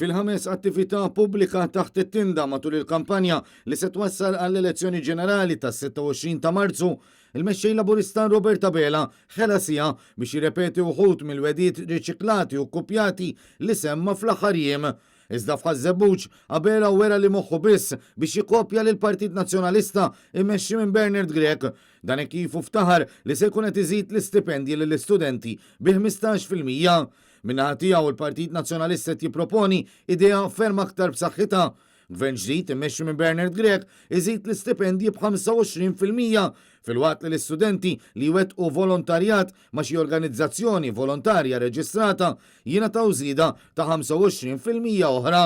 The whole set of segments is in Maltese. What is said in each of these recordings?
Fil-ħames attività pubblika taħt it-tinda matul il-kampanja li se twassal għall-elezzjoni ġenerali tas-26 ta' Marzu, il-Mexxej Laburista Robert Abela ħela siegħa biex jirrepeti wħud mill-wegħdiet riċiklati u kkupjati li semma fl-aħħar jiem. Iżda f'Ħaż-Żebbuġ, Abela wera li moħħu biss biex jikkopja lill-Partit Nazzjonalista immexxi minn Bernard Grech. Dan hekk kif hu ftaħar li se jkun qed iżid l-istipendji lill-istudenti bi 15%. Min-naħa tiegħu l-Partit Nazzjonalista qed jipproponi idea ferm aktar b'saħħitha. Gvern ġdid immexxi minn Bernard Grech iżid l-istipendji b'25% filwaqt li l-istudenti li jwettqu volontarjat ma' xi organizzazzjoni volontarja reġistrata jingħataw żieda ta' 25% oħra.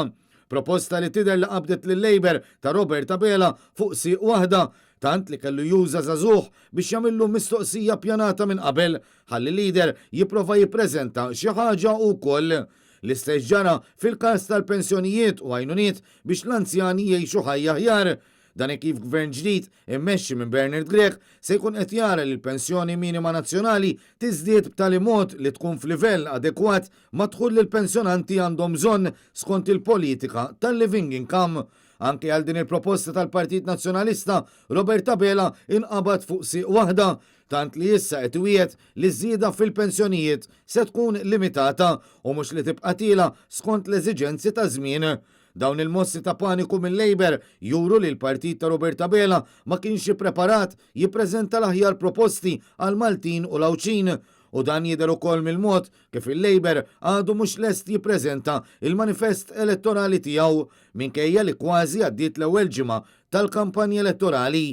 Proposta li tidher li qabdet lil-Labour ta' Robert Abela fuq sieq waħda, tant li kellu juża żagħżugħ biex jagħmillu mistoqsija ppjanata minn qabel ħalli l-leader jipprova jippreżenta xi ħaġa hu wkoll. L-istess ġara fil-każ tal-pensjonijiet u għajnuniet biex l-anzjani jgħixu ħajja aħjar. Dan hekk kif Gvern ġdid immexxi minn Bernard Grech se jkun qed jara li l-pensjoni minima nazzjonali tiżdied b'tali mod li tkun f'livell adekwat mad-dħul li l-pensjonanti għandhom bżonn skont il-politika tal-living income. Anke għal din il-proposta tal-Partit Nazzjonalista, Robert Abela inqabad fuq sieq waħda, tant li issa qed iwiegħed li ż-żieda fil-pensjonijiet se tkun limitata u mhux li tibqa' tiela' skont l-eżiġenzi taż-żmien. Dawn il-mossi ta' paniku mil-Labour juru li l-partit ta' Robert Abela ma kienx ippreparat jippreżenta l-aħjar proposti għall-Maltin u l-Għawdxin u dan jidher ukoll mill-mod kif il-Labour għadu mhux lest jippreżenta l-manifest elettorali tiegħu minkejja li kważi għaddiet l-ewwel ġimgħa tal-kampanja elettorali.